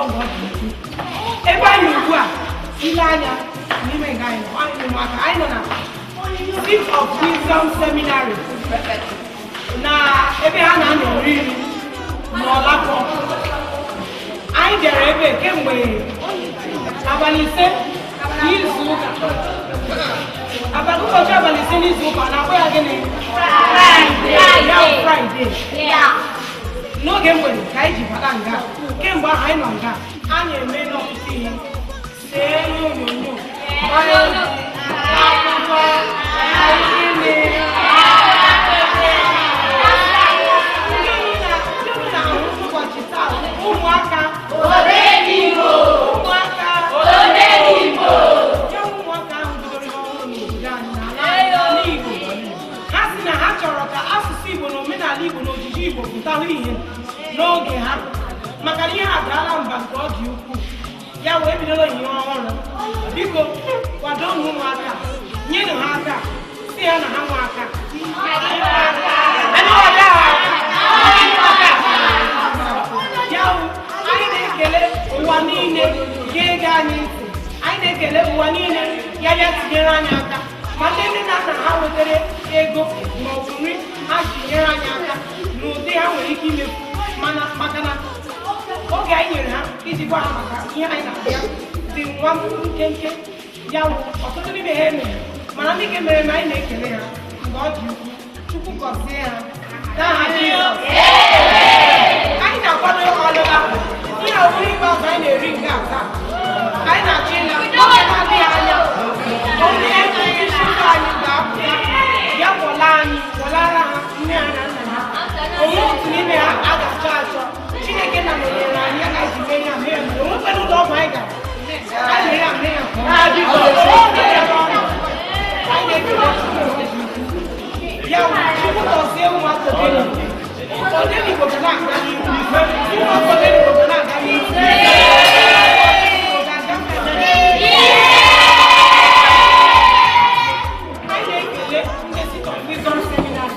Mgbe ọ dị ukwuu ebe anyị ugbu a, ile anya n'ime nga anyị nọ, anyị ụmụaka anyị nọ na Seat of Wisdom Seminary, na ebe ha na-anọ oriri n'Ọlakọ. Anyị bịara ebe kemgbe abalị 5 n'izu ụka, abalị ụbọchị abalị 5 n'izu ụka. A na-akpọ ya gịnị? Ya bụ Friday. N'oge mgbede ka anyị ji bata nga. Kemgbe ahụ anyị nọ nga, anyị emeela ọtụtụ ihe: see ihe onyonyo, gbaa egwu, akwụkwọ gịnị. Ndị unu na-ahụ ụbọchị taa, ụmụaka, ụmụaka ya, ụmụaka ahụ bidoro ihe ọhụrụ n'obodo anyị, n'ala Igbo. Ha sị na ha chọrọ ka asụsụ Igbo na omenala Igbo na ojiji Igbo pụtahụ ihe n'oge ha, maka na ihe a daala mba nke ọ dị ukwuu. Ya wee bidola ihe ọhụrụ. Biko kwado ụmụaka, nyenụ ha aka, si ha na ha nwe aka. Anyị nwe aka. Anyị nwe aka. Ya wụ, anyị na-ekele ụwa niile ga-ege anyị ntị. Anyị na-ekele ụwa niile ya bịa tinyere anyị aka, ma ndị nne na nna ha wetara ego ma ọ bụ nri ha ji nyere anyị aka n'ụdị ha nwere ike imefu, mana maka na oge anyị nyere ha iji gwa ha maka ihe anyị na-abịa dị nwa nkenke, ya wụ ọtụtụ n'ime ha emere, mana ndị nke mere na anyị na-ekele ha mgbe ọ dị ukwuu. Chukwu gọzie ha n'aha Jizọs. Anyị na-akwado ọlụla. Ihe ọ bụrụ ikpeazụ anyị na-eri nke a taa, anyị na-achọ ịla. Oge na-adịghị anya, onye isi ụlọ anyị ga-apụta bịa kpọla anyị, kpọlara ha nne ha na nna ha. Onwe otu n'ime ha a ga-achọ achọ. Chineke na nọnyere anyị, ya ka anyị ji mee ihe a mee ya mere. Onwekwana ụlọ ọgwụ anyị gara, anyị mere ya mee ya. Anyị na-ekele Chineke. Ya wụ, Chukwu gọzie ụmụaka Odenigbo. Odenigbo ga na-aga n'ihu. Ụmụaka Odenigbo ga na-aga n'ihu. Odenigbo ga-aga. Anyị na-ekele ndị Seat of Wisdom Seminary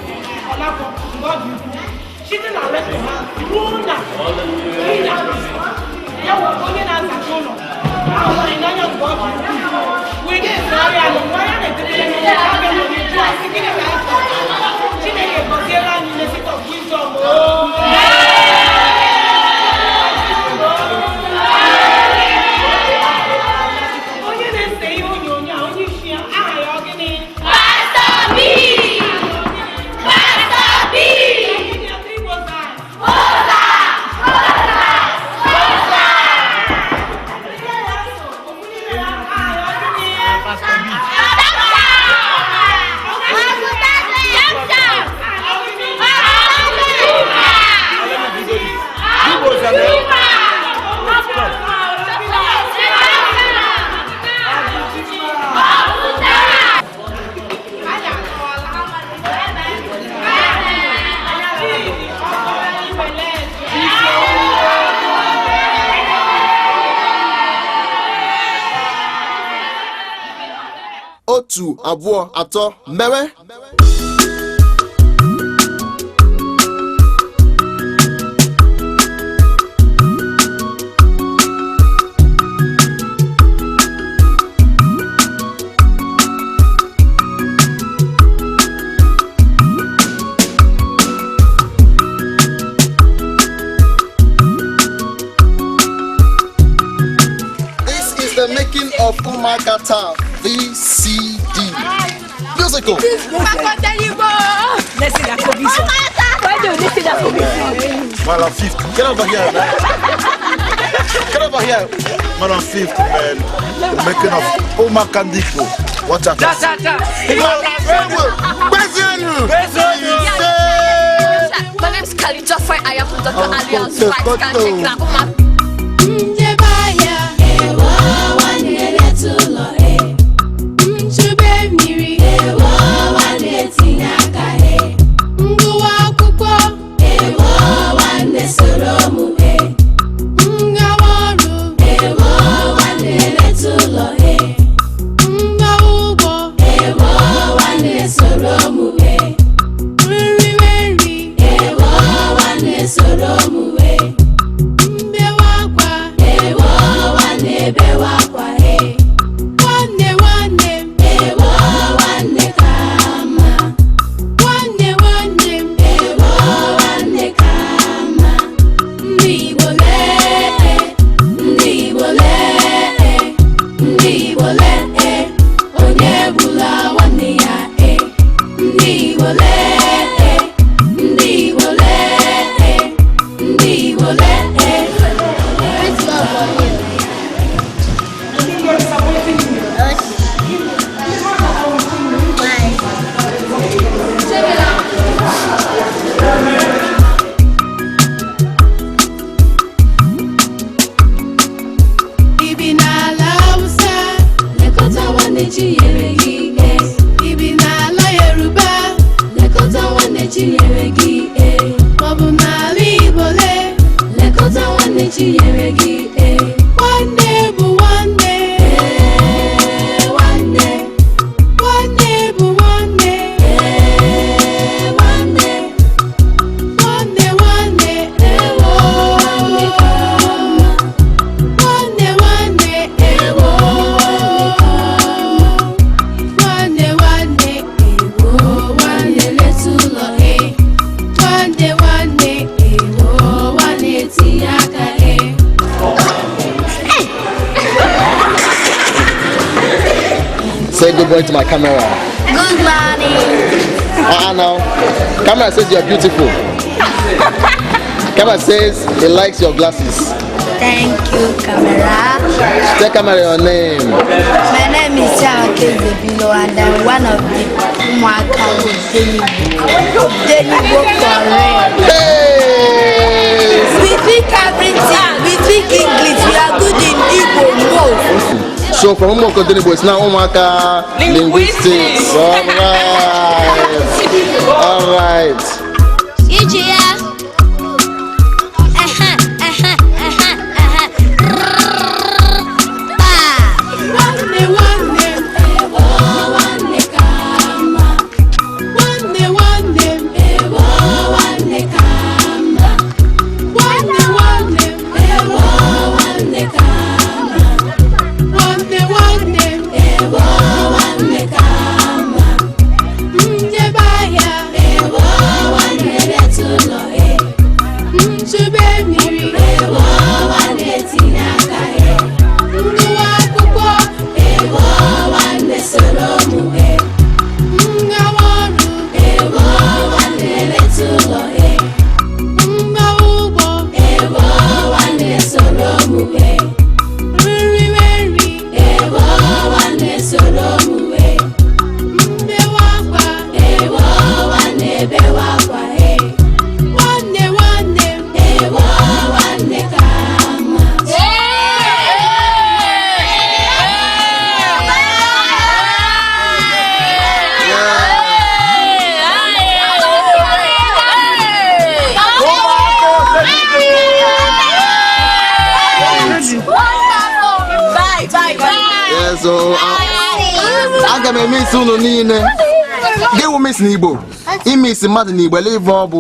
Ọlakọ mgbe ọ dị ukwuu, site na rector ha ruo na cleaner, ya wụ onye na-azacha ụlọ ahụ anyị n'anya mgbe ọ dị ukwuu, wee na-esogharị anyị mgbe anyị na-edebere n'ụlọ. Ha bịa n'oge jụọ asị, gịnị ka anyị chọrọ? Chineke gọziere anyị na Seat of Wisdom ooo. Onye na-ese ihe onyonyo a, onye isi ya, aha ya ọ gịnị? Pastor B! Pastor B! Gịnị atụ Igbo zaa? Oza! Oza! Ofu n'ime ha, aha ya ọ gịnị? Pastor B. Doctor! Let me video this. Igbo Zane. Come. Anyị akọwala. Chidi Ọkọ Iwele. Otu, abụọ, atọ, mewe. This is the making of Umuaka Taa VCD musical. Laissez la commission. Laissez la commission. Madam Fifth, get over here, man. Get over here. Madam Fifth, man. The making of Umuaka Ndigbo. Watch out. Ta ta ta. Gbezenu! My name's Kali Joffrey. I am Dr. Alias White. Can't check that. Njebe ahịa, ewo nwanne, leta ụlọ e. Nchube mmiri, ewo nwanne, tinye aka e. Ngụwa akwụkwọ, ewo nwanne, soro m e. Ngawa ọrụ, ewo nwanne, leta ụlọ e. Mgbawa ụgbọ, ewo nwanne, soro m e. Nriwe nri, ewo nwanne, soro m e. Mbewe akwa. Igbo lee, ndị Igbo lee, ndị Igbo lee. You're disappointing me. Ibi n'ala Hausa, lekọta nwanne chi nyere gị e. Ibi n'ala Yoruba, lekọta nwanne chi nyere gị e. Maọbụ n'ala Igbo lee, lekọta nwanne chi nyere gị e. Nwanne bụ nwanne, ee, nwanne. Nwanne bụ nwanne, ee, nwanne. Nwanne nwanne, ewo. Nwanne ka mma. Nwanne nwanne ewo, nwanne nwanne ewo, nwanne leta ụlọ e, nwanne nwanne ewo, nwanne tinye aka e. Say good morning to my camera. Good morning. Now. Camera says you're beautiful. Camera says he likes your glasses. Thank you, camera. Tell camera your name. My name is Chiamaka Ezebilo and I'm one of the Umuaka Odenigbo for real. Hey! We speak everything. We speak English. We are good in Igbo most. So from Umuaka Odenigbo, it's now Umuaka Linguistics. All right. All right. Ije ya. Ehe, ehe, ehe, ehe. Pa. Nwanne nwanne m ewo, nwanne ka mma. Nwanne nwanne m ewo, nwanne ka mma. Nwanne nwanne m ewo, nwanne ka mma. Nwanne nwanne m ewo, nwanne ka mma. Njebe ahịa ewo, nwanne leta ụlọ e. Nchube mmiri ewo, nwanne tinye aka e. Ngụwa akwụkwọ ewo, nwanne soro mụ e. Ngawa ọrụ ewo, nwanne leta ụlọ e. Mgbawa ụgbọ ewo, nwanne soro mụ e. Nriwe nri ewo, nwanne soro mụ e. Mbewa akwa ewo, nwanne bewa akwa e. Nwanne nwanne m ewo, nwanne ka mma. Bye, bye, bye. Yes, so aga m eme isi unu niile. Gị wụ miss n'Igbo. Ime isi mmadụ n'Igbo ele ife ọ bụ.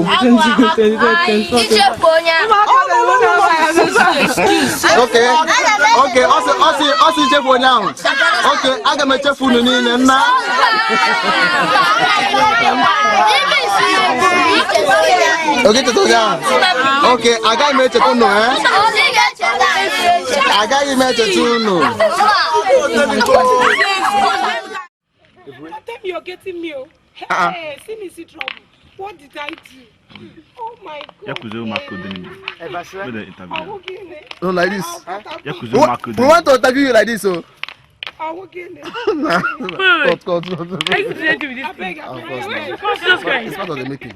Ichefu onye ahụ. Okay, ọ sị ichefu onye ahụ. Okay, aga m echefu unu niile nna. Okay, cheta onye ahụ. Okay, agaghị m echeta unu, eh? Agaghị m echeta unu. That time you're getting me, oh. Hey, see me see trouble. What did I do? Oh my God. Yakuza Umuaka Odenigbo. Wey dey interview Ahụ gịnị? No, like this. Yakuza We, Umuaka we Odenigbo. want to interview you like this, oh. Ahụ gịnị? Cut, cut, cut. Abeg, abeg, abeg. It's part of the making.